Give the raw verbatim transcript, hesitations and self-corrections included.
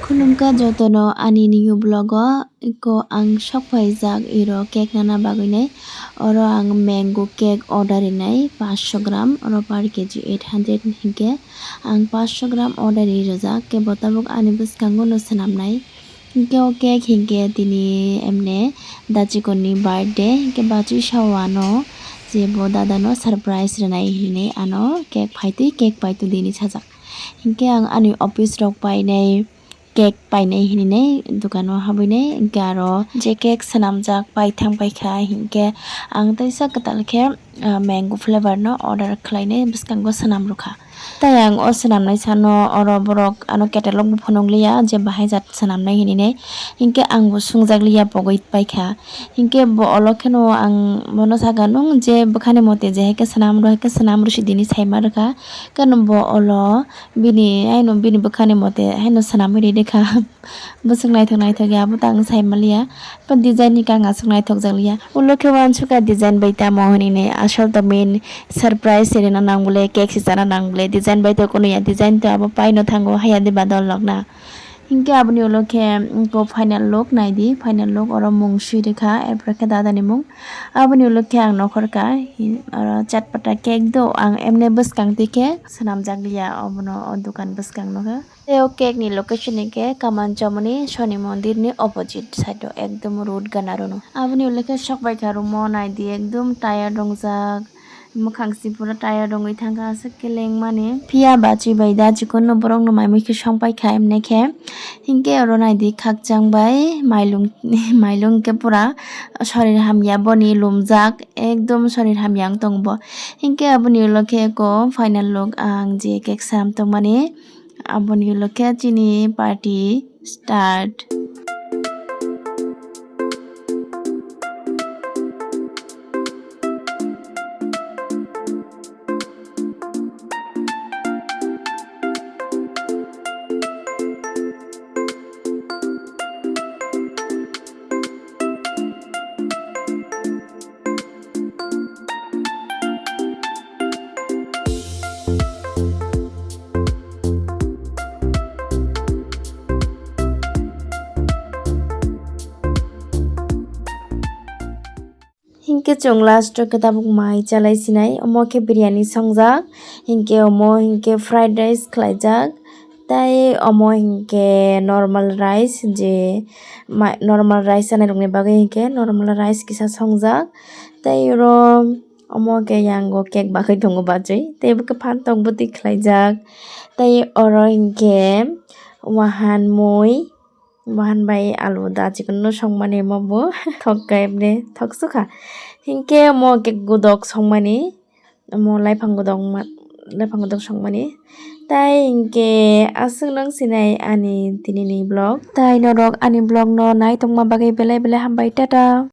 Khulumkha jotono ani new vlog o. Iko ang sok phaijak iro cake nana bagwi nai. Oro ang mango cake order rinai paanch sho gram, oro per K G eight hundred hinkhe ang paanch sho gram order ri rijak, kebo tabuk ani bwskango no swnamnai. Hinkhe o cake hinkhe tini emne dachikon ni birthday, hinkhe bachwi sao ano je bo dada no surprise rinai hinwi ano cake phaitwi, cake paitu dini sajak. Hinkhe ang ani office rok painai, cake painai hinwi nai dukano habwi nai, hinkhe aro je cake swnamjak paithang paikha, hinkhe ang teisa kwtal khe, ah, mango flavor no order khlainai bwskango swnam rwkha. Tai ang o swnamnai sano oro borok ano catalog bo phunuk liya je bahai jat swnamnai hinwi nai, hinkhe ang bo swngjak liya pogwi paikha. Hinkhe bo olo kheno ang bono saka nung je bwkhani mote je hai khe swnam rw, hai khe swnam rw si dini saima rwkha. Khe bo olo bini, haino bini bwkhani mote haino swnamwi ri rwkha. Bwswk naithok naithok ya, abo ta ang sai maliya. Bo design ni khe ang aswk naithok jak liya. Ulo khe uansukha design bai tamo hinwi nai, asol to main surprise se rwna nang bole, cake se chana nang bole, design bai to kunu ya, design to abo paino thango, haya de ba dol rok na. Hinkhe aboni ulo khe, mm, ko final look nai di, final look oro mung swi rwkha, erpor khe dada ni mung. Aboni ulo khe ang nokhor kha, hi-, oro chatpata cake do, ang emne bwskang twi khe swnamjak liya, obono o dukan bwskang no khe. Tei o cake ni location hinkhe Kamanchomoni Shoni Mondir ni opposite side o, ekdom road gana rono. Aboni ulo khe sok bai kha room o nai di, ekdom tired wngjak. Mwkhang si pura tired wngwi thangkha, aswk khe lengmani. Phiya bachwi bai da chikon no borok no mai mui khe song paikha, emne khe. Hinkhe oro nai di, khakchang bai mailung, mailung khe pura sorir hamya, boni lumjak, ekdom sorir hamya wng tongo bo. Hinkhe aboni ulo khe eko final look ang je cake sam tongmani, aboni ulo khe chini party start. Hinkhe chwng last o khe tabuk mai chalai sinai, omo khe biryani songjak, hinkhe omo hinkhe fried rice khlaijak, tei omo hinkhe normal rice je ma-, normal rice chanai rokni bagwi hinkhe normal rice kisa songjak, tei oro omo khe yango cake bagwi tongo bachwi, tei bo khe phan tok bwtwi khlaijak, tei oro hinkhe wahan mui. Wahan bai alu da chikon no songmani omo bo thok kai bini thok sukha. Hinkhe omo khe godok songmani, omo laiphang godok ma-, laiphang godok songmani. Tai hinkhe aswk nang sinai ani tini ni vlog. Tai norok ani vlog no nai tongma bagwi belai belai hambai, tata.